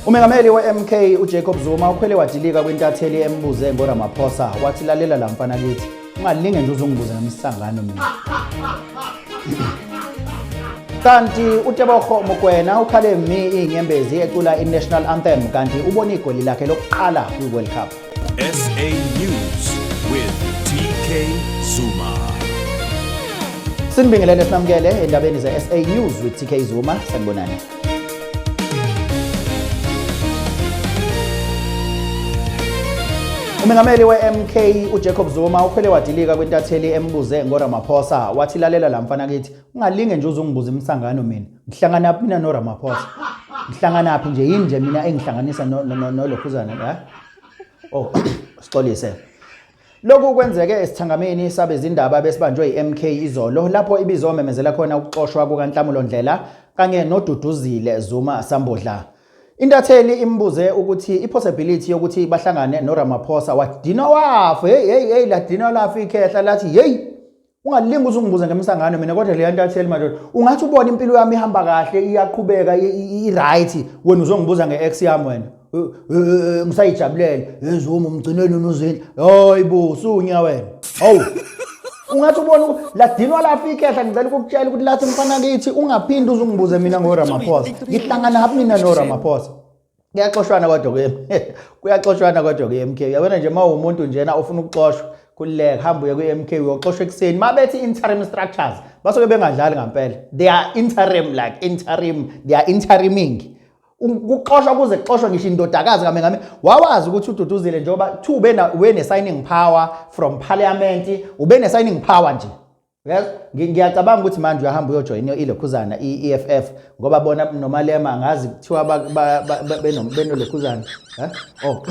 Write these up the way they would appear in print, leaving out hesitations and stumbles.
Umengameli we-MK uJacob Zuma ukhwele wadilika kwintatheli embuze ngoRamaphosa wathi lalela la mfana kithi ungalinge nje uzongibuza ngemisangano mina. Kanti uTebogo Mokoena ukhale mi izinyembezi ecula i-National Anthem kanti ubona igoli lakhe lokuqala kwi-World Cup. SA News with TK Zuma. Sinibingelele sinamukele endabeni ze-SA News with TK Zuma. Sanibonani. Umengameli we-MK uJacob Zuma ukhwele wadilika kwintatheli embuze ngoRamaphosa wathi lalela la mfana kithi ungalinge nje uzongibuza imisangano mina ngihlanganaphi mina noRamaphosa ngihlanganaphi nje yini nje mina engihlanganisa nolokhuzana eh oh sixolise. Lokhu kwenzeke esithangameni sabezindaba besibanjwe i-MK izolo lapho ibizomemezela khona ukuxoshwa kukaNhlamulo Ndlela kanye noDuduzile Zuma Sambudla. Intatheli imbuze ukuthi i-possibility yokuthi bahlangane noRamaphosa wadinwa wafa hey hey hey ladinwa lafa ikhehla lathi hey ungalingi uze ungibuze ngemisangano mina kodwa leya ntatheli madoda ungathi ubona impilo yami ihamba kahle iyaqhubeka i-right wena uzongibuza nge-ex yami wena ngisayijabulele yezuma umgcineni unozini hayi bo sunya wena hawu ungathi ubona ladinwa lafa ikhehla ngicela ukukutshela ukuthi lathi mfana kithi ungaphinde uzungibuze mina ngoRamaphosa ngihlanganaphi mina noRamaphosa. Kuyaxoshwana kodwa ke kuyaxoshwana kodwa ke MK. Yabona nje uma umuntu njena ofuna ukuxoshwa khululeka hamba uye kwi-MK uyoxoshwa ekuseni. Mabethi interim structures basuke bengadlali ngampela. They are interim like interim they are interiming. Kuxoshwa kuze kuxoshwe ngisho indodakazi kamengameli. Wawazi ukuthi uDuduzile njengoba two ube ne-signing power from parliament, ube ne-signing power nje. Yes, ngiyacabanga ukuthi manje uyahamba uyojoyina ilokhuzana i-EFF ngoba bona noMalema angazi kuthiwa benolokhuzana. Eh? Oh.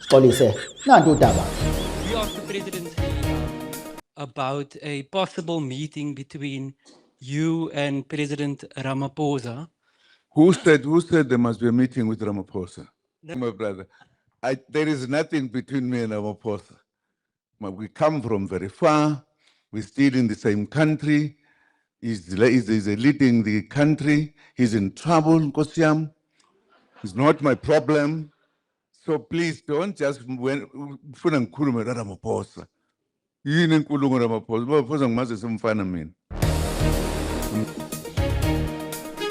Sixolise. Nantu udaba. We asked the president about a possible meeting between you and President Ramaphosa. Who said there must be a meeting with Ramaphosa? My brother, there is nothing between me and Ramaphosa. We come from very far. We're still in the same country. He's leading the country. He's in trouble, Nkosi yami. It's not my problem. So please don't just when ufuna ngikhulume noRamaphosa. Yini enkulumo Ramaphosa? Ramaphosa ngimazi semfana mina.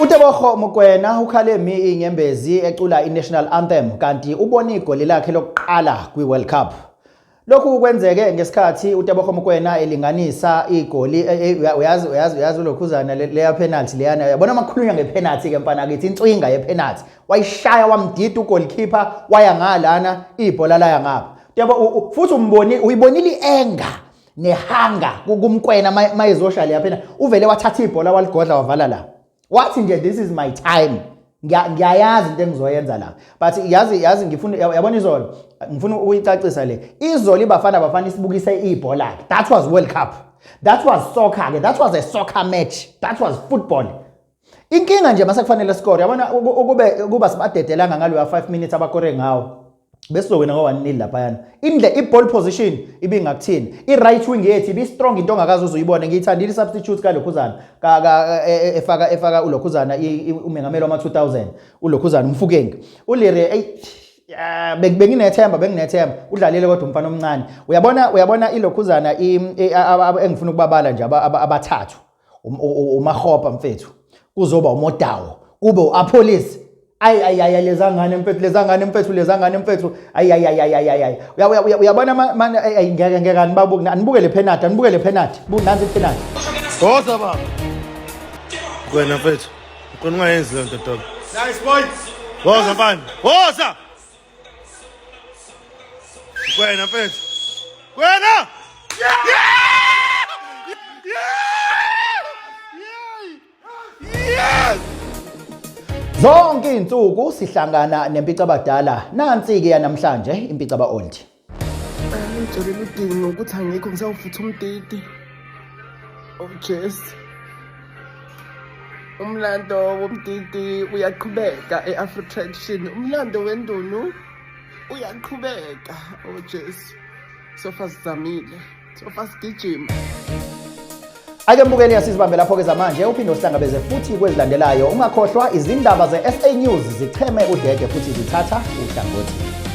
UTebogo Mokoena ukhale mi inyembezi ecula i-National Anthem kanti ubona igoli lakhe lokuqala kwi-World Cup. Lokhu kwenzeke ngesikhathi uTebogo Mokoena elinganisa igoli uyazi uyazi uyazi ulokhuzana leya penalty leyana uyabona makhulunywa ngepenalty ke mfana kithi inswinga yepenalty wayishaya wamdida ugoalkeeper waya ngalana ibhola laya ngapha. Tebo futhi umboni uyibonile ienga nehanga kuMokoena mayezoshaya leya penalty uvele wathatha ibhola waligodla wavala la. Wathi nje this is my time. Ngiyayazi into engizoyenza la but yazi yazi ngifuna yabona izolo ngifuna ukuyicacisa le izolo iBafana Bafana isibukise ibhola ke that was World Cup, that was soccer ke, that was a soccer match, that was football. Inkinga nje mase kufanele score yabona ukube kuba sibadedelanga ngaloya 5 minutes abakore ngawo besizowina ngo 1-0 laphayana. Indle i-ball position ibingakuthini i-right wing yethu ibi-strong into ongakaze uzuyibone. Ngiyithandile i-substitute kalokhuzana efaka ulokhuzana umengameli wama-2000 ulokhuzana uMofokeng ulire eyi benginethemba benginethemba udlalile kodwa umfana omncane uyabona uyabona ilokhuzana engifuna ukubabala nje abathathu uMakgopa mfethu kuzoba uModawo kube uAppollis ayi ayi ayi leza ngane mfethu leza ngane mfethu leza ngane mfethu ayi ayi ayi ayi ayi ayi uyabona manje ayi ngeke ngeke anibabuke anibuke le penalty anibuke le penalty nansi penalty. Woza baba. Wena mfethu, ukhona ungayenzi le nto dog. Nice boy. Woza mfana. Woza. Wena mfethu. Wena! Yeah! Yeah! Yes! Zonke izinsuku sihlangana nempicabadala nansi ke yanamhlanje impicaba old. Ngijolele udingo ukuthi angikho ngisawufutha umtiti. Oh Jesu. Umlando womtiti uyaqhubeka e-Afrotraction. Umlando wendunu uyaqhubeka. Oh Jesu. Sofa sizamile. Sofa sigijima. Ake mbukeli, asizibambe lapho-ke zamanje, uphinde usihlangabeze futhi kwezilandelayo. Ungakhohlwa, izindaba ze-SA News zicheme udede futhi zithatha uhlangothi.